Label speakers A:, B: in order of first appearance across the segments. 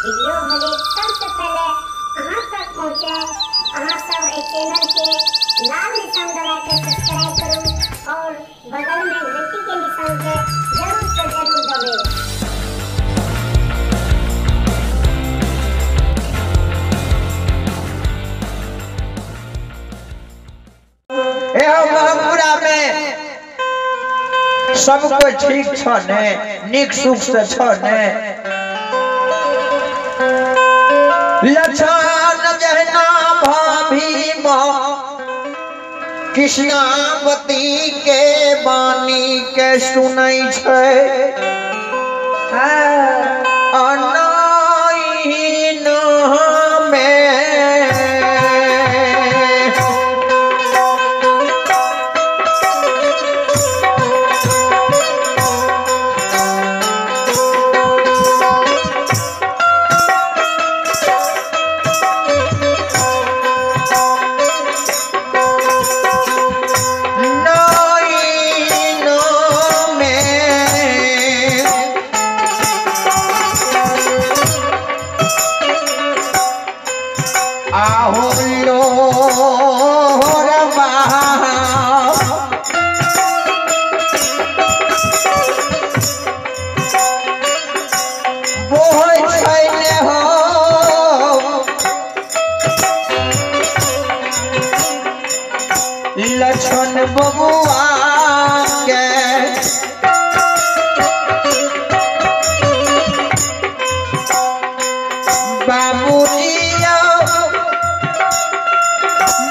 A: Video हरेक सबसे पहले अहाँ तक पहुँचे। अहाँ सब एहि चैनल के लाल निशान दबा के सब्सक्राइब करू और बगल में घंटी के निशान के जरूर से जरूर दबें।
B: महापुरा में सब कोई ठीक छ ने, निक सुख से छ ने। लछन जहना भाभी माँ कृष्णावती के बानी के सुनै छै। लछन बबुआ के बाबूजी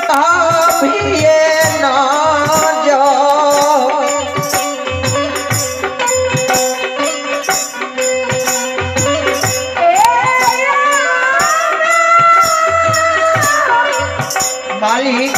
B: भाभिये ना जाओ। मालिक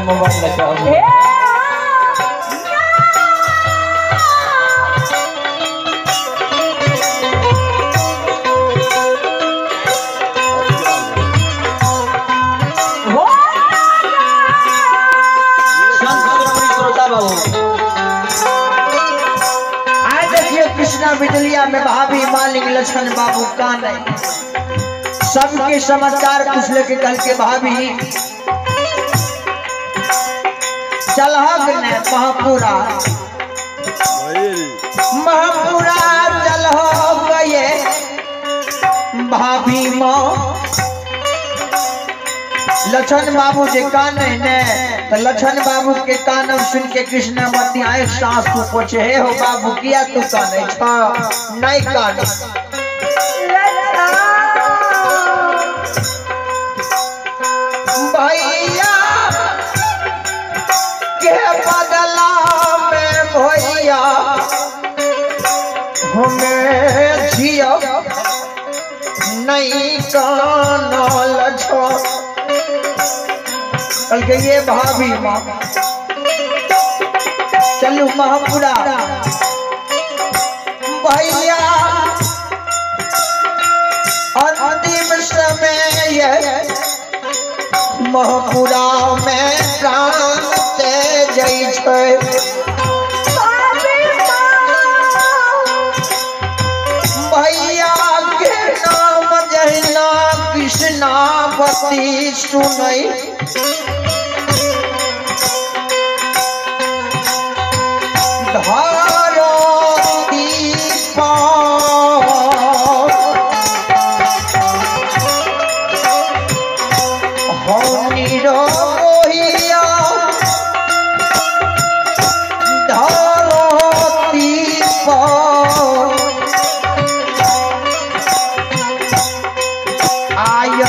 C: मोबाइल लगाओ।
B: आज देखिए कृष्णा बिजलिया में भाभी मालिक लछन बाबू का नहीं सबके समाचार पूछ लेके कल के भाभी चलहक ने महापुरा महापुरा चलह गए भाभी माँ। लछन बाबू जे कान ने तो लछन बाबू के कान सुन के कृष्णावती आए सास को पूछे, हे हो बाबू किया तू कान छ नहीं कान। भैया के बदला में भैया हमें जियो नहीं कानल छो। कहलकै ये भाभी माँ चलू महापुरा भैया अंतिम समय महपुरा में प्राण तेजै छै। भैया के नाम जहिना कृष्णावती सुनै धरती पर निरोहिया धरती पर आय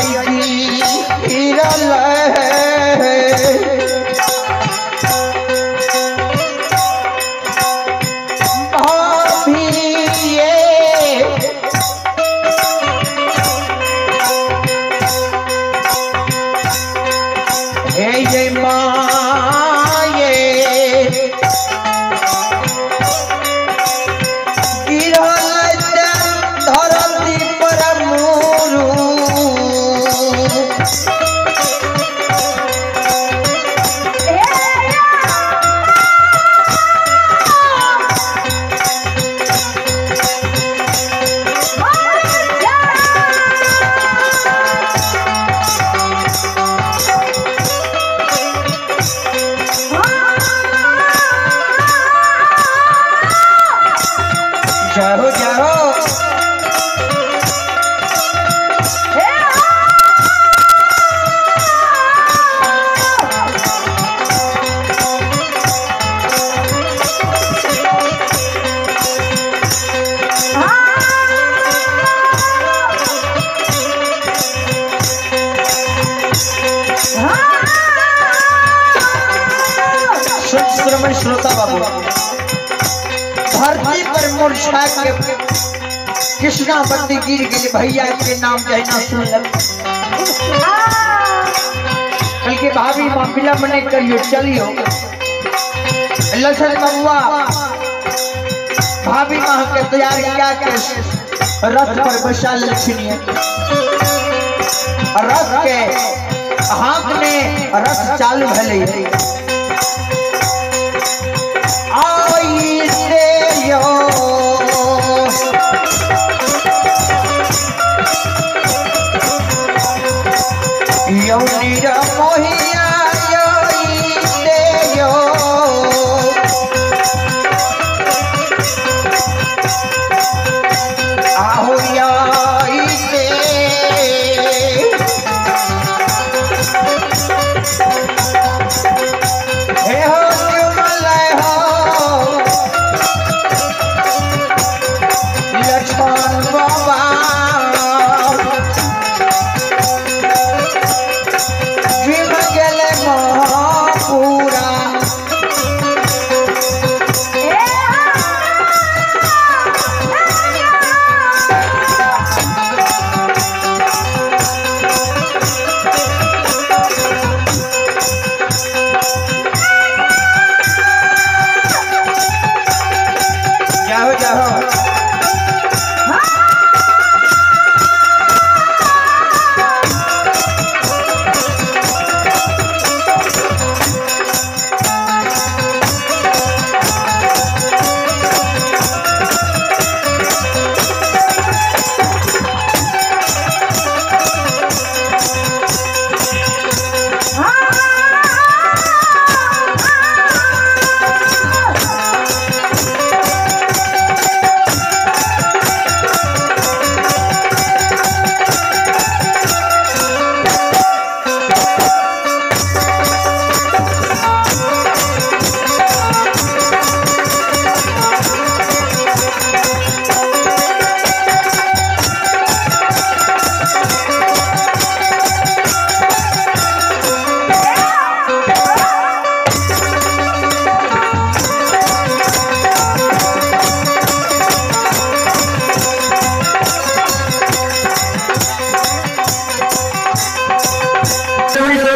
B: गिरल भाभी हे ये माये गिरल धरती पर मुरु जय हो जय हो। श्रवण श्रोता बाबू धरती पर मूर्छा के कृष्णावती गिर गई भैया के नाम जहिना सुन कल के भाभी माँ विलम्ब नहीं करियो चलियो। लक्षण बबुआ भाभी माँ के तैयार क्या के रथ पर बैसा लेलखिन। रथ के हाथ में रथ चालू भेलै। आई से यो यो निरमोहिया यो से यो आहो या से हे हो लक्ष्मण बाबा।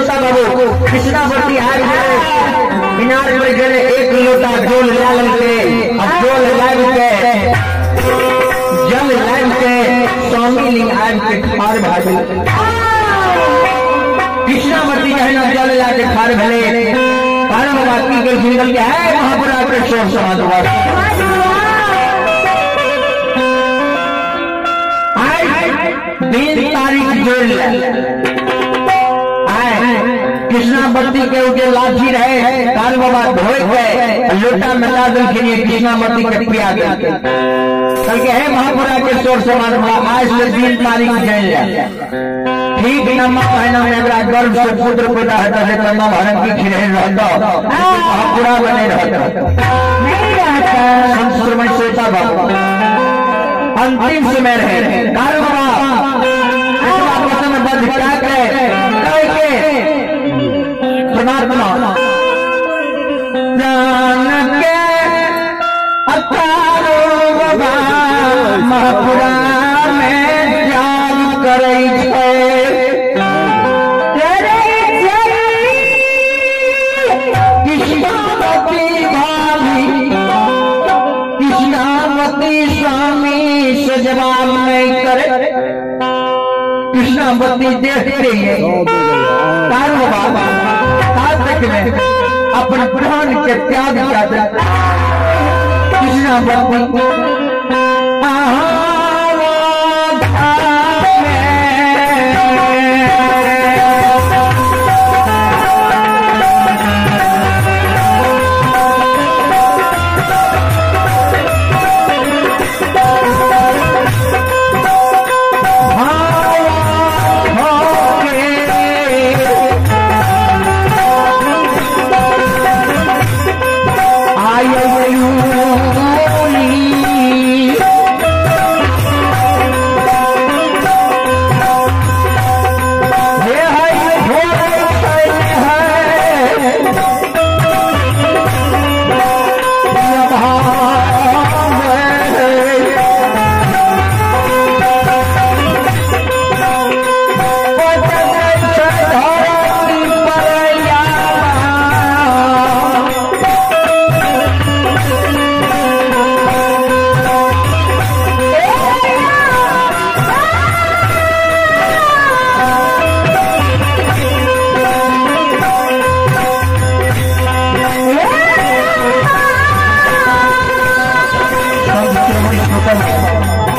B: श्रोता बाबू कृष्णावती आबि गेलै इनार पर गेलै एक लोटा जल लए लेलकै आ जल लाबि के जल लाबि के स्वामी लिंग आबि के ठाढ़ भए गेलै। कृष्णावती जहिना जल लए के ठाढ़ भेलै कारू बाबा की गेलखिन कहलकै हे महापुरा के शोर समाज आइ दिन तारीख जोड़ ले आए कृष्णावती के जे लाठी रहे कारू बाबा धोए के लोटा में ला देलखिन कृष्णावती के पिया देलखिन। कहलकै हे महापुरा के शोर समाज आज से दिन तारीख जान ले ठीक नमा महीना में एकरा गर्भ से पुत्र पैदा हेतै से नमा भरन की खिरहन रहतौ महापुरा बने रहतौ
D: नहीं रहता।
B: संत श्रोता बाबू अंतिम समय रहे कारू बाबा वचन बद्ध क्या के कह के परमात्मा प्राण के अकारो बाबा महापुरा में त्याग करै छै कृष्णावती भाभी कृष्णावती स्वामी से जवाब नहीं करे। कृष्णावती देखते ही कारू बाबा तक में अपन प्राण के त्याग कर कृष्णावती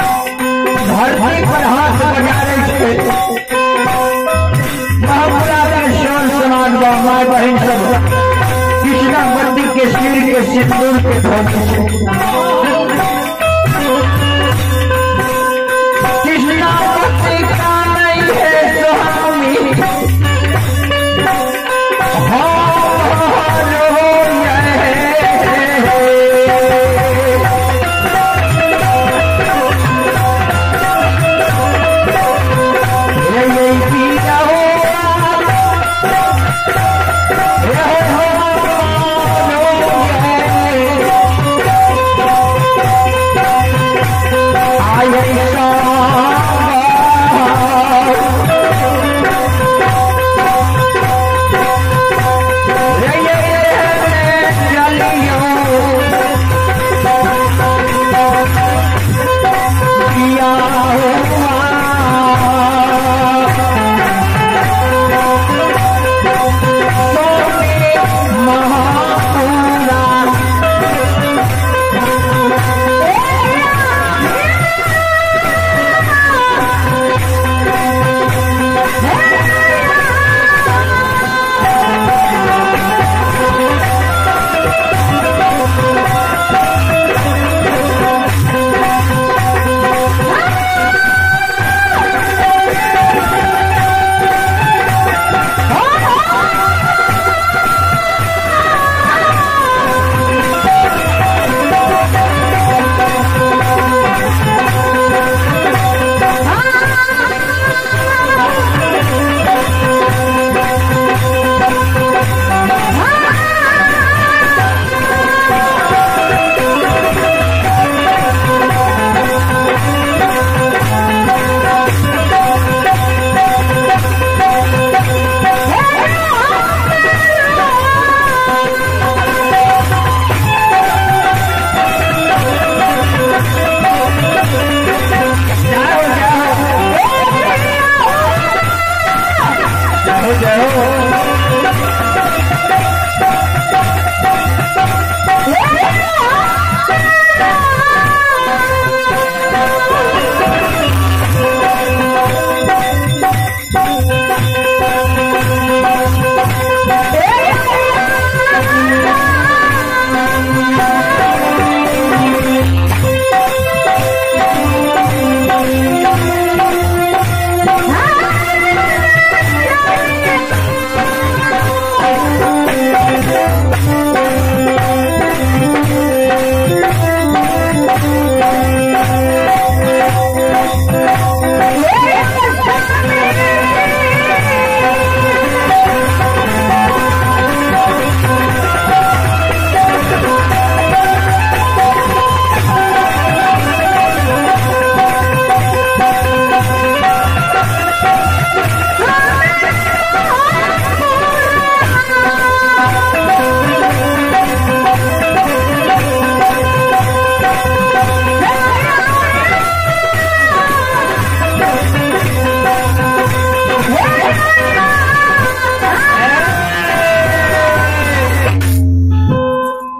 B: धरती पर हाथ बजा रहे थे महापुरा के शोर समाज माय बहन सब कृष्णावती के सिर के सिंदूर के धोते कृष्णावती का नहीं है स्वामी हो।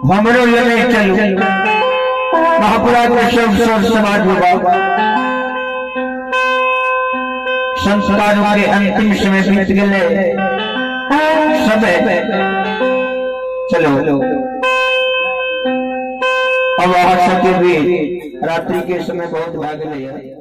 B: हमरो लेने चलू। महापुरा के सब सर समाज बाबा संस्कारों के अंतिम समय बीत गए सब चलो। अब अहाँ सबके भी रात्रि के समय बहुत भाग गए।